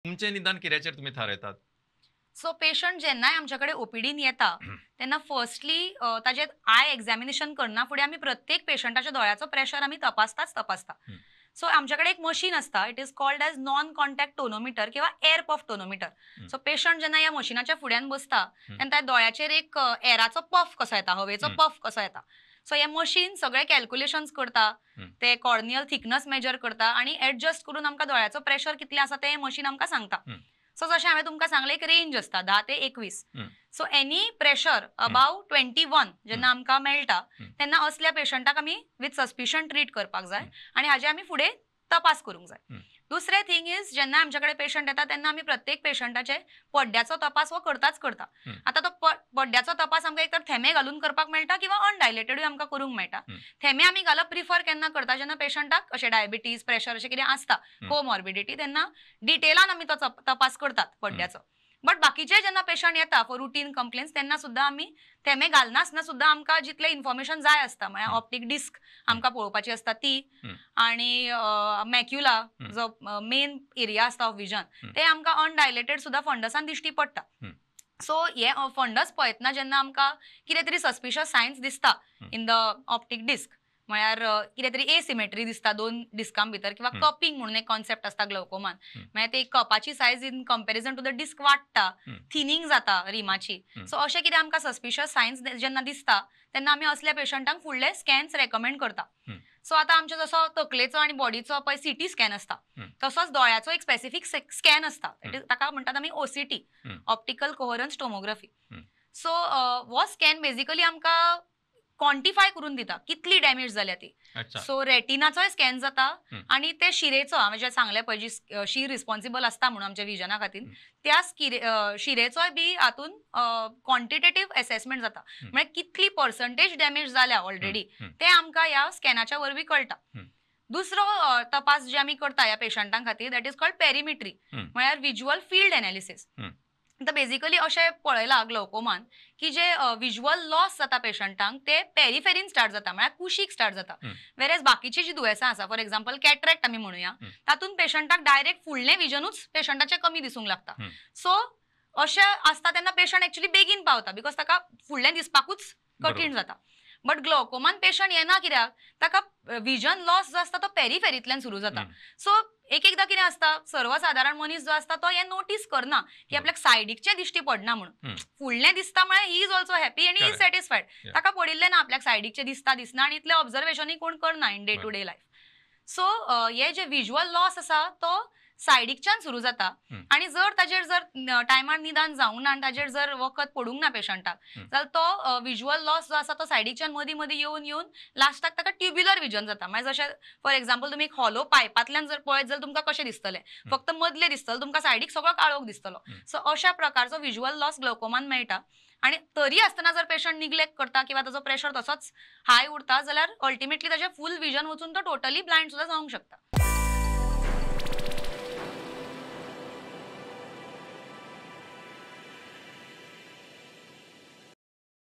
तुमचें निदान कित्याचेर तुमी थारायतात? सो पेशंट जेन्नाय आमच्या कडेन ओपीडीन येता तेन्ना फर्स्टली ताजें I examination करना फुडें आमी प्रत्येक पेशंटाच्या दोळ्याचो प्रेशर आमी तपासताच तपासता. सो आमच्या कडेन एक मशीन आसता, it is called as non contact tonometer किंवा air puff tonometer. So patient जेन्ना ह्या मशिनाच्या फुड्यान बसता तेन्ना त्या दोळ्याचेर एक एराचो पफ कसो येता, हवेचो पफ कसो येता. सो हे मशीन सगळे कॅल्क्युलेशन्स करता, ते कॉर्नियल थिकनस मेजर करता आनी एडजस्ट करून आमकां दोळ्याचो प्रेशर कितलें आसा तें मशीन आमकां सांगता. सो जशें हांवें तुमकां सांगलें एक रेंज आसता 10 ते 21. सो एनी प्रेशर अबाव 21 जेन्ना आमकां मेळटा तेन्ना असल्या पेशंटाक आमी विथ सस्पिशन ट्रीट करपाक जाय आनी हाजे आमी फुडें तपास करूंक जाय. दुसरें थिंग is जेन्ना आमच्या कडेन पेशंट येता तेन्ना आमी प्रत्येक पेशंटाचे पड्ड्याचो तपास हो करताच करता. आतां तो पड्ड्याचो तपास आमकां एक तर थेमे घालून करपाक मेळटा किंवा अनडायलेटेडूय आमकां करूंक मेळटा. थेमे आमी घालप प्रिफर केन्ना करता, जेन्ना पेशंटाक अशें डायबिटीज प्रेशर अशें कितें आसता कोमॉर्बिडिटी, तेन्ना डिटेलान आमी तो तपास करतात पड्ड्याचो. बट बाकीचे जेन्ना पेशंट येता फॉर रुटीन कंप्लेन्स तेन्ना सुद्दां आमी थेमे घालनासतना सुद्दां आमकां जितलें इन्फॉर्मेशन जाय आसता, म्हळ्यार ऑप्टीक डिस्क आमकां पळोवपाची आसता ती आनी मॅक्युला जो मेन एरिया आसता ऑफ विजन ते आमकां अनडायलेटेड सुद्दां फंडसान दिश्टी पडटा. सो हे फंडस पळयतना जेन्ना आमकां कितें तरी सस्पिशियस सायन्स दिसता इन the optic disc, म्हळ्यार कितें तरी एसिमेट्री दिसता दोन डिस्कां भितर किंवा कपिंग म्हणून एक कॉन्सेप्ट आसता ग्लोकोमान, म्हळ्यार ते कपाची size in comparison to the disc वाडटा, थिनींग जाता रिमाची. सो अशें कितें आमकां सस्पिशियस सायन्स जेन्ना दिसता तेन्ना आमी असल्या पेशंटांक फुडले स्कॅन्स रेकमेंड करता. सो आतां आमचो जसो तकलेचो आनी बॉडीचो पळय सीटी स्कॅन आसता तसोच दोळ्याचो एक स्पेसिफीक स्कॅन आसता, ताका म्हणटात आमी OCT, optical coherence tomography. So हो स्कॅन बेजिकली आमकां क्वांटिफाय करून दिता कितली डॅमेज जाल्या ती. सो रेटिनाचोय स्कॅन जाता आनी ते शिरेचो, हांवें जें सांगलें पळय जी शीर रिस्पॉन्सिबल आसता म्हणून आमच्या विजना खातीर, त्या शिरेचोय बी हातून क्वॉन्टिटेटीव एसेसमेंट जाता, म्हळ्यार कितली पर्संटेज डॅमेज जाल्या ऑलरेडी ते आमकां ह्या स्कॅनाच्या वरवीं कळटा. दुसरो तपास जे आमी करता ह्या पेशंटां खातीर that is called perimetry, म्हळ्यार विज्युअल फिल्ड एनालिसीस. आतां बेजिकली अशें पळयलां ग्लोकोमान की जे विज्युअल लॉस जाता पेशंटांक ते पेरिफेरीन स्टार्ट जाता, म्हळ्यार कुशीक स्टार्ट जाता. वेरेज बाकीची जी दुयेंसां आसा फॉर एक्झाम्पल कॅटरॅक्ट आमी म्हणुया, तातूंत पेशंटाक डायरेक्ट फुडलें विजनूच पेशंटाचें कमी दिसूंक लागता. सो अशें आसता तेन्ना पेशंट एक्चुअली बेगीन पावता because ताका फुडलें दिसपाकूच कठीण जाता. बट ग्लोकोमान पेशंट येना कित्याक, ताका विजन लॉस जो आसता तो पेरिफेरींतल्यान सुरू जाता. सो एक एकदां कितें आसता सर्वसादारण मनीस जो आसता तो हें नोटीस करना की आपल्याक सायडीकचें दिश्टी पडना म्हणून, फुडलें दिसता म्हळ्यार he is also happy आनी he is satisfied, ताका पडिल्लें ना आपल्याक सायडीकचें दिसता दिसना आनी इतलें ऑब्जर्वेशनूय कोण करना in day to day life. So हे जे विज्युअल लॉस आसा तो सायडीकच्यान सुरू जाता आनी जर ताजेर जर टायमार निदान जावंक ना आनी ताजेर जर वखद पडूंक ना पेशंटाक जाल्यार तो विज्युअल लॉस जो आसा तो सायडीकच्यान मदीं मदीं येवन येवन लास्टाक ताका ट्युब्युलर विजन जाता. म्हळ्यार जशें फॉर एक्झाम्पल तुमी एक हॉलो पायपांतल्यान जर पळयत जाल्यार तुमकां कशें दिसतलें, फक्त मदलें दिसतलें, तुमकां सायडीक सगळो काळोख दिसतलो. सो अशा प्रकारचो विज्युअल लॉस ग्लोकोमान मेळटा आनी तरी आसतना जर पेशंट निग्लेक्ट करता किंवा ताजो प्रेशर तसोच हाय उरता जाल्यार अल्टिमेटली ताजें फूल विजन वचून तो टोटली ब्लायंड सुद्दां जावंक शकता.